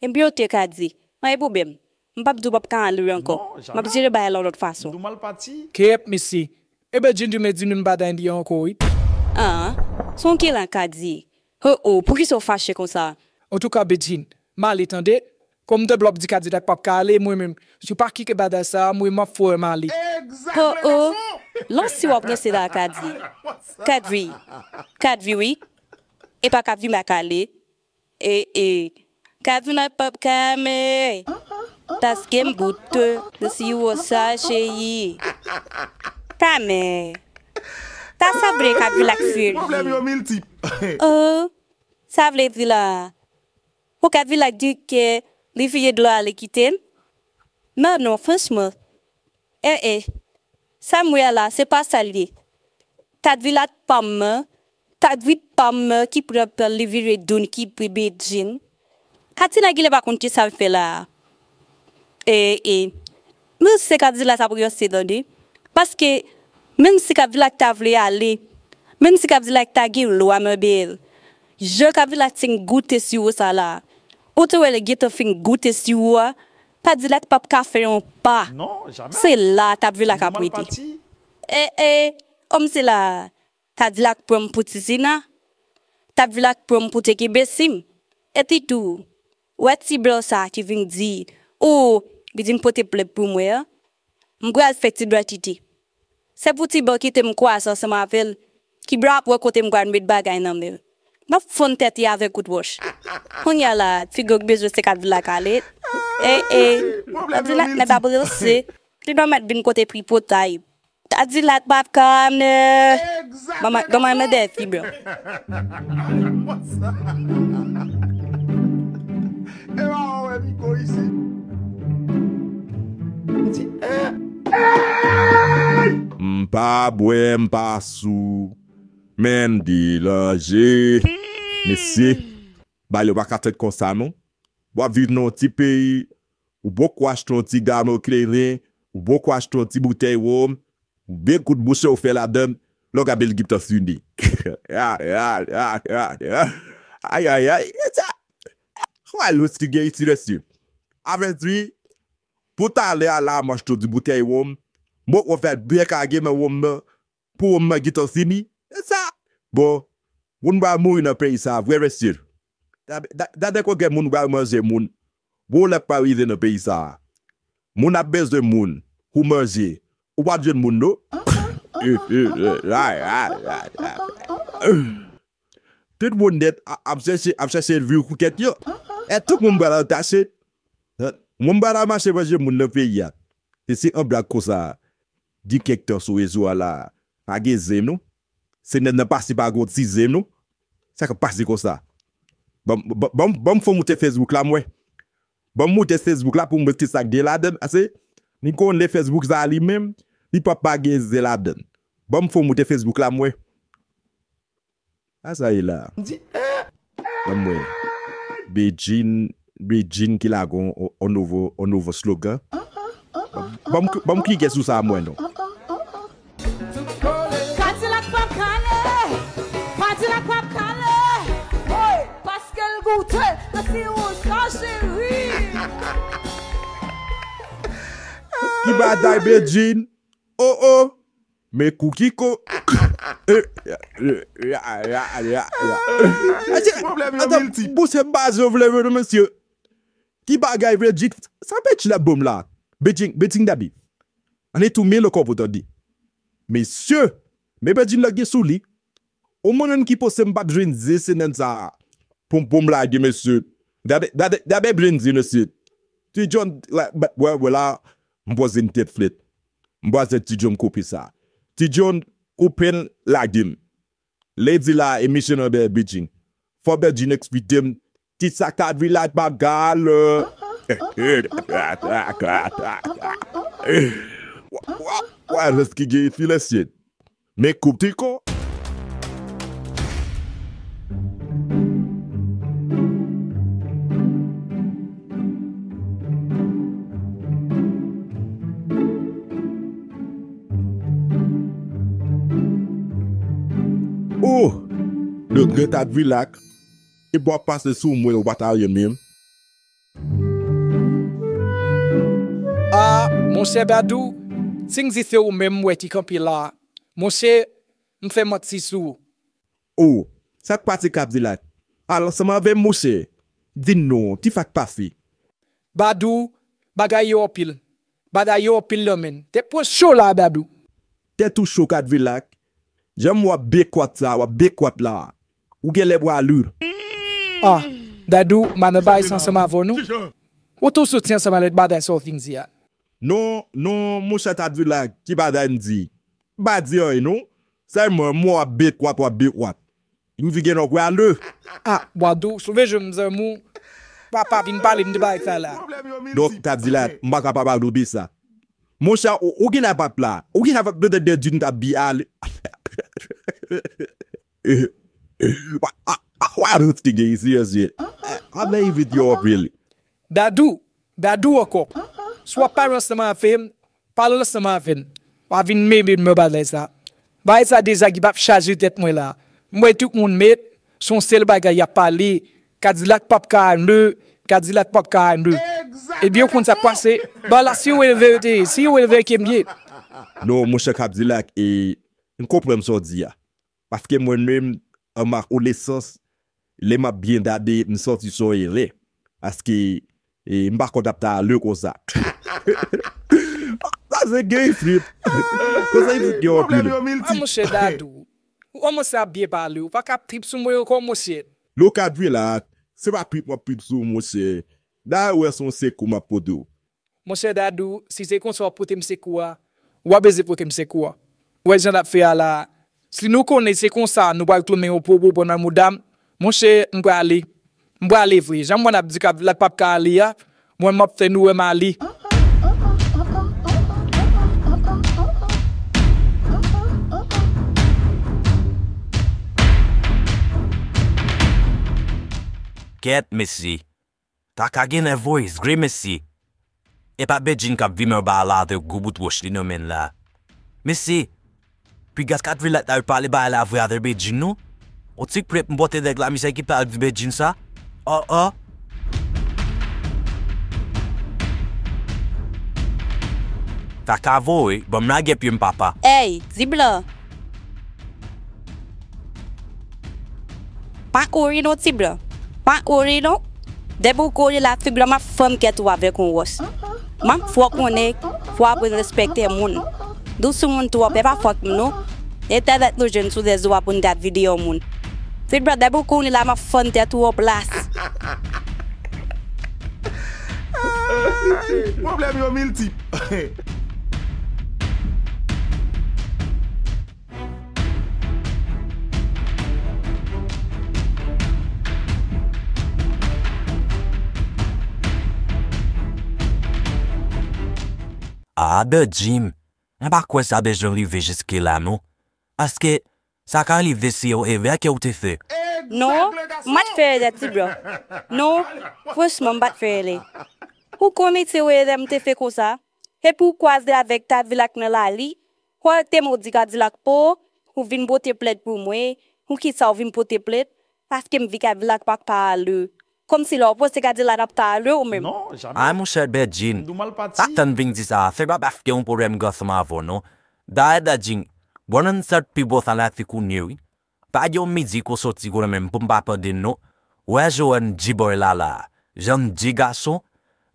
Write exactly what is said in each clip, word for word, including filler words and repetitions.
Ebyen, oke, Kadri. Pa gen pwoblèm. M p ap di w p ap ka ale ankò. M ap jere bagay la yon lòt fason. Kèt, mesye. E Bedjine di m, di m pa ta di ankò, wi. Ah, se yon ki lan Kadri. Ho, oh, poukisa w fache konsa? Antouka, Bedjine, m ale, tande. Kòm m te blo ap di Kadilak p ap ka ale, mwen menm, si w pa kite bagay sa a, mwen, m ap foure m ale. Ho, oh, lè w si w ap ranse la, Kadri. Kadri. Kadri, wi. E pa Kadilak ale. E, e, Kadilak p ap ka ale. Paske m goute nan siwo sa, cheri. Tanmen. Ta sa vle Kadilak fè li. Pwoblèm yo miltip. Oh, sa vle di la. Pou Kadilak di ke li vire do l ale kite m? Non, non, franchman. Eh, eh. Sa m wè a la, se pa sa l ye. Kadilak pa m nan. Kadilak pa m nan ki pran pè l, li vire do l, ki pre Bedjine. Kadilak genlè pa konn kisa l fè la a. E, e, men se Kadilak ap ranse tande. Paske, menm si Kadilak ta vle ale, menm si Kadilak ta gen lwa nan bèl, jan Kadilak fin goute siwo sa la, ou te wè l gentan fin goute siwo a, Kadilak p ap ka fè yon pa. Non, jamè. Se la Kadilak ap rete. E, e, òm se la. Kadilak pran m pou ti Zina. Kadilak pran m pou te kenbe sim. Epi tou, wè ti blan sa a ki vin di, ou, li di m pote plent pou mwen an. M pral fè ti blan kite. Se pou ti blan kite m kwaze ansanm avè l. Ti blan ap wè kote m pral met bagay nan men l. M ap fonn tèt li avèk kout wòch. Kounye a la, ti blan bezwen se Kadilak ale. E, e, Kadilak nèg ap ranse. Li pa mèt vin kote tripotay. Kadilak p ap ka ale. Manman, manman mande fi blan. M pa bwè, m pa sou, men m delanje. Mesye, bagay yo pa ka fèt konsa non. W ap viv nan yon ti peyi, ou poko achte yon ti gamo kleren, ou poko achte yon ti boutèy wonm, ou byen kout bouch ou fè ladann, lè w gade l gentan fini. Ya, ya, ya, ya, ya. Ay, ay, ay, e sa. Wè, lòt ki gen isi, mesye. Avèdi, pou talè a la, m achte yon ti boutèy wonm, m poko fè byen kage nan wonm nan, pou wonm nan gentan fini. E sa. Bon, moun pral mouri nan peyi sa a, vre mesye. Gade, gade, gade konbyen moun pral manje moun. Bon, lè pa rive nan peyi sa a. Moun ap bezwen moun pou manje. Ou pa jwenn moun, non. Eh, eh, eh, la, la, la, la. Tout moun nèt a- ap chèche, ap chèche vi pou kèt yo. E tout moun pral antache. Moun pral mache manje moun nan peyi a. Se, se an blag konsa. Di kèk tan sou rezo a la. Pa gen zen, non. Se nèg nan pase pa gon ti zen, non. Sa k ap pase konsa. Ban m, ban, ban, ban m fè w moute Facebook la, m wè. Ban m moute Facebook la pou m wè kisa k gen ladann. Ase, ni konnen Facebook sa li menm, li p ap pa gen zen ladann. Ban m fè w moute Facebook la, m wè. A sa ye la. Ban m wè. Bedjine, Bedjine ki lage on, on, on nouvo, on nouvo slogan. Ban m, ban m klike sou sa, m wè non. Kadilak p ap kale, Kadilak p ap kale, woy, paske l goute nan siwo sa cheri. Ki batay Bedjine? Oh, oh. Men kou ki ko. Pwoblèm yo miltip. Bon, se baz yo vle vre, mesye. Ki bagay Bedjine? Sa Bedjine ap ban m la? Bedjine, Bedjine gade. Ann tou men lòt kò pou tande. Mesye, men Bedjine lòt gen sou li. Ou moun ki panse m p ap jwenn zen se nèg sa a. Pou, pou m lage, mesye. Gade, gade, gade Bedjine, mesye. Ti John, la, wè, wè la, m poze n tèt frèt. M pral fè Ti John koupe sa. Ti John, koupe l, lage m. Lè di la, e misye nan bè Bedjine. Fò Bedjine eksplike m, kisa Kadilak p ap kale. Wa, wa, wa, rès ki gen fi lè syèn. Men koup triko. Oh! Donk, gen Kadilak, e bò ap pase sou mwen, ou pa ta renmen m. Monchè Badou, si m di se ou menm m wè ki kanpe la a, monchè, m fè manti sou ou. O, sa k pase Kadilak? Al ansanm avè m, monchè. Di n non, ki sa k pase? Badou, bagay yo anpil. Bagay yo anpil nan men n. Tèt mwen cho la, Badou. Tèt ou cho, Kadilak? Jan m wè w ap bekwat sa, w ap bekwat la. Ou genlè prale. Ah, Badou, m pa nan bagay sa ansanm avè w, non. Ou tou soti ansanm avèk bagay sa w fin di a. Non, non, monchè Kadilak, ki bagay m di? M pa di anyen, non. Sèlman, m wè w ap bekwat, w ap bekwat. M di gen lè w prale. Ah, Badou, sove je m zanmi w. Pa, pa vin pale m de bagay sa la. Donk, Kadilak, m pa ka pa pale w de sa. Monchè, ou, ou gen ap ap la. Ou gen ap ap de, de, de, d'une tap bi ale. Wa, wa, wa, rete gen isi, isi. A, a, men evit yo, really. Badou, Badou ankò. Si w ap pale ansanm avè m, pale ansanm avè n. Pa vin mele m nan bagay sa. Bagay sa deja ki p ap chaje tèt mwen la. M wè tout moun met, se yon sèl bagay y ap pale. Kadilak p ap ka ale. Kadilak p ap ka ale. Ebyen, ou konn sa k pase? Ba la, si w rele verite, si w rele verite, m ye. Non, monchè Kadilak, e, m konprann sa w di a. Paske mwen menm, an ma konesans, lè m ap byen gade, m santi se yon erè. Paske, e, m pa konn ap ta ale konsa. Sa se gen ifrit. Konsa ifrit gen anpil. Ah, monchè Dadou, ou kòmanse ap byen pale, ou pa ka ap trip sou mwen ankò, monchè. Lo Kadilak, se pa trip m ap trip sou ou, monchè. Dayè, ou wè se yon sekou m ap pote w. Monchè Dadou, si se konsa w ap pote m sekou a, w ap bezwen pote m sekou a. Ou wè jan n ap fè a la a. Si nou konnen se konsa nou pral tounen yon popo pandan mouda m, monchè, m prale. M prale vre. Jan m wè n ap di Kadilak p ap ka ale a, mwen m ap fè nou wè m ale. Kèt, mesye. Ta ka gen nèvoice, gre mesye. E pa Bedjine k ap vimen anba a la avèk gwo bout wòch li nan men l la. Mesye, piga Kadilak ta pale bagay la vre avèk Bedjine, non. On ti prèt m pote nèg la, misye ki pral di Bedjine sa. Oh, oh. Ta ka voye, ban m lage pye m, papa. Ey, Diblan. Pa kouri non, ti blan. Pa kouri non. Depi w kouri la, ti blan, m ap fann kèt ou avèk yon wòch. M ap fè w konnen, fò w aprann respekte moun. Dous sou moun twòp, e pa fòt m non. Entènèt nou jwenn sou rezo a pou n gad videyo moun. Ti blan, depi w kouri la, m ap fann tèt ou an plas. Pwoblèm yo miltip. Ah, Bedjine, mwen pa kwè sa bezwen rive jiske la non. Paske sa ka rive se yon erè ke w te fè. Non, m pa t fè erè, ti blan. Non, franchman, m pa t fè erè. Ou konnen se yon erè m te fè konsa. Epi w kwaze avèk Kadilak nan lari, w al te modi Kadilak po, ou vin pote plent pou mwen, poukisa w vin pote plent? Paske m di Kadilak pa k pa ale. Kòmsi lè w panse Kadilak ap ta ale ou menm. Ay, monchè Bedjine, pa tann vin di sa, se pa paske yon pwoblèm m gen ansanm avè w non. Dayè Bedjine, one hundred pi bon fanatik ou n ye wi. Pa gen yon mizik ou soti konnen menm pou m pa tande l non. Wè jan w di bòy la la, jan m di gason,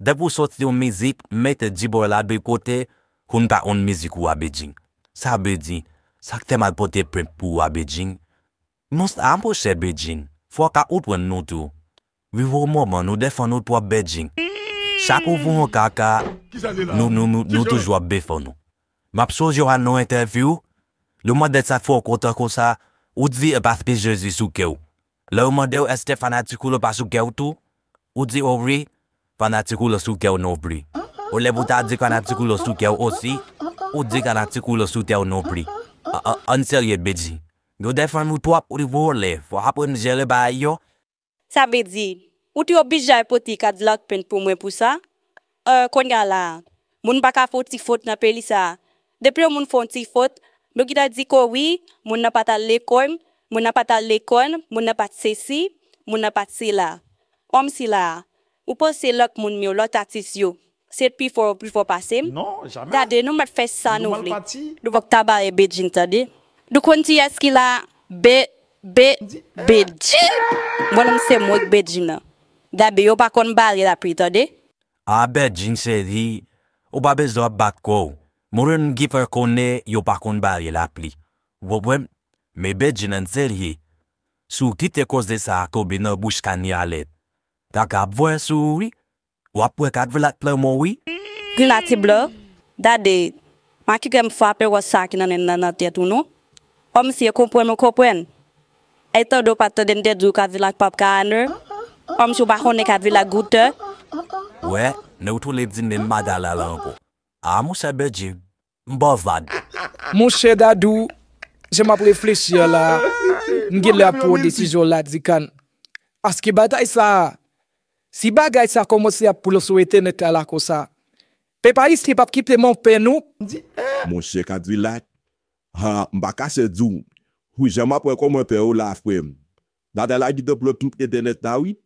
depi w soti yon mizik, m mete di bòy la de kote, pou n pa konn mizik ou a Bedjine. Sa vle di, sa k fè m al pote plent pou ou a Bedjine? Non sa monchè Bedjine, fò w ka konprann nou tou. Viv yon moman, nou defann ou twòp Bedjine. Chapo pou yon kaka, nou, nou, nou, nou toujou ap defann ou. M ap sonje w al nan yon entèvyou, yo mande sa fè w kontan konsa, ou di e paske Jezi sou kè w. Lè yo mande w èske fanatik ou yo pa sou kè w tou, ou di o wi, fanatik ou yo sou kè w non pli. Olye pou w ta di fanatik ou yo sou kè w osi, ou di fanatik ou yo sou kè w non pli. An, an, ann serye Bedjine. Yo defann ou twòp, ou rive w lè, fò w aprann jere bagay yo. Sa vle di, ou te oblije al pote Kadilak plent pou mwen pou sa? Eh, kounye a la a, moun pa ka fè yon ti fot nan peyi sa a. Depi yon moun fè yon ti fot, nou gentan di ke wi, moun nan pa t al lekòl, moun nan pa t al lekòl, moun nan pa t sesi, moun nan pa t sela. Kòmsi la a, ou panse lòt moun yo, lòt atis yo, Se pi fò, pi fò pase m. Non, jamè. Gade, nou mèt fè sa nou vle. Nou pòk ta bare Bedjine, tande. Nou konn kiyès ki la, Be, Be, Bedjine. Mwen menm se mwen k Bedjine nan. Gade, yo pa konn bare lapli, tande. A Bedjine cheri, ou pa bezwen ap bat kò w. Moun ki fè konnen yo pa konn bare lapli. Ou konprann? Men Bedjine an serye. Si w kite koze sa a tonbe nan bouch Kanyalèt, ta ka ap voye sou ou wi. W ap wè Kadvilak pran men w wi. Gina ti blan, gade, makike m frape wòch sa ki nan nen nan nan tèt ou non. Kòmsi e konprann ou konprann. E tande w pa t tande m te di w Kadvilak p ap ka ane? Kòmsi w pa konnen Kadvilak goutè? Wè, men w toulède di menm bagay la la ankò. A monchè Bedjine, m ba w vag. Monchè Dadou, jan m ap reflechi a la, m genlè ap pran yon desizyon Ladikan. Paske bagay sa a, si bagay sa kòmanse ap pran sou entènèt la la konsa, pèp ayisyen p ap kite m anpè non. Monchè Kadvilak, ha, m pa kache di w, wi jan m ap wè kòmantè yo la frè m. Bagay la gentan pran tout entènèt la wi.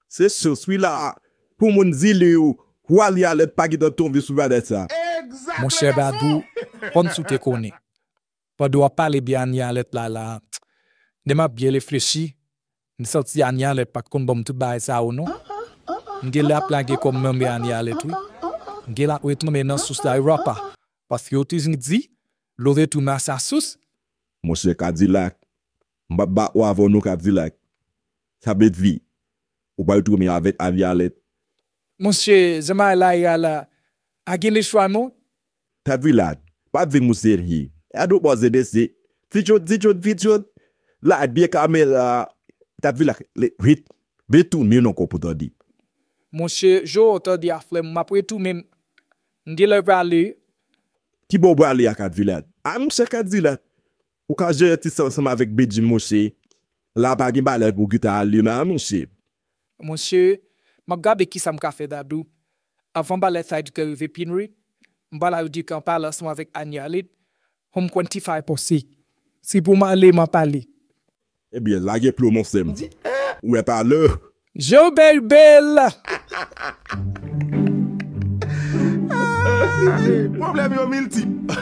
Se chans wi la pou moun zile yo, pou Anialèt pa gentan tonbe sou bagay sa. Monchè Dadou, kòmsi w te konnen. Pandan w ap pale de Anialèt la la, lè m ap byen reflechi, m santi Anialèt pa t konn ban m tout bagay sa yo non. M genlè ap lage kò m nan men Anialèt wi. M genlè ap retounen nan sous la wi papa. Paske yo toujou di, dlo retounen a sa sous. Monchè Kadilak, m p ap bat w avè w non Kadilak. Sa vle di, ou pral tounen avèk Anialèt. Monchè, jan bagay la ye a la, a gen lechwa non. Kadilak, pa vin mouserye. Gade w pòze mesye. Fidjot, fidjot, fidjot. La byen kamera. Kadilak, vit. Vin tounen non kò pou tande. Monchè, jan w tande a frè m, m ap retounen. M genlè prale. Kibò w prale a Kadilak? A monchè Kadilak, ou ka jere ti sa ansanm avèk Bedjine monchè. La pa gen bagay pou kite ale la monchè. Monchè, m ap gade kisa m ka fè Dadou. Avan bagay sa yo rive pi lwen, m pral al di kan pale ansanm avèk Anialèt, pou m konn kisa y panse. Si pou m ale, m ap ale. Ebyen, lage plo monchè m. Ou wè pa lè. Joe Bèl Bèl! Pwoblèm yo miltip.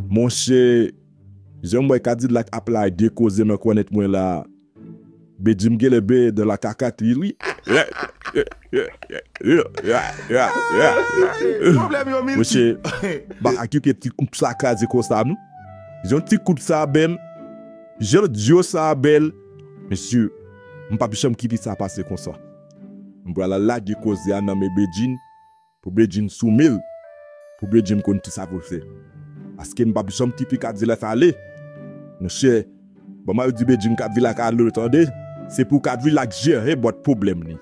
Monchè, jan m wè Kadilak ap lage koze nan kònèt mwen la, Bedjine genlè benyen dan la kakak li wi. Mesye, m pa ka kite ti koup sa kraze konsa non. Jan ti koup sa bèl, jan dyo sa bèl. Mesye, m p ap janm kite sa pase konsa. M pral al lage koze a nan men Bedjine. Pou Bedjine soumil, pou Bedjine konn kisa pou l fè. Paske m p ap janm kite Kadilak ale. Monchè, ban m al di Bedjine Kadilak ale tande, se pou Kadilak jere bòt pwoblèm li.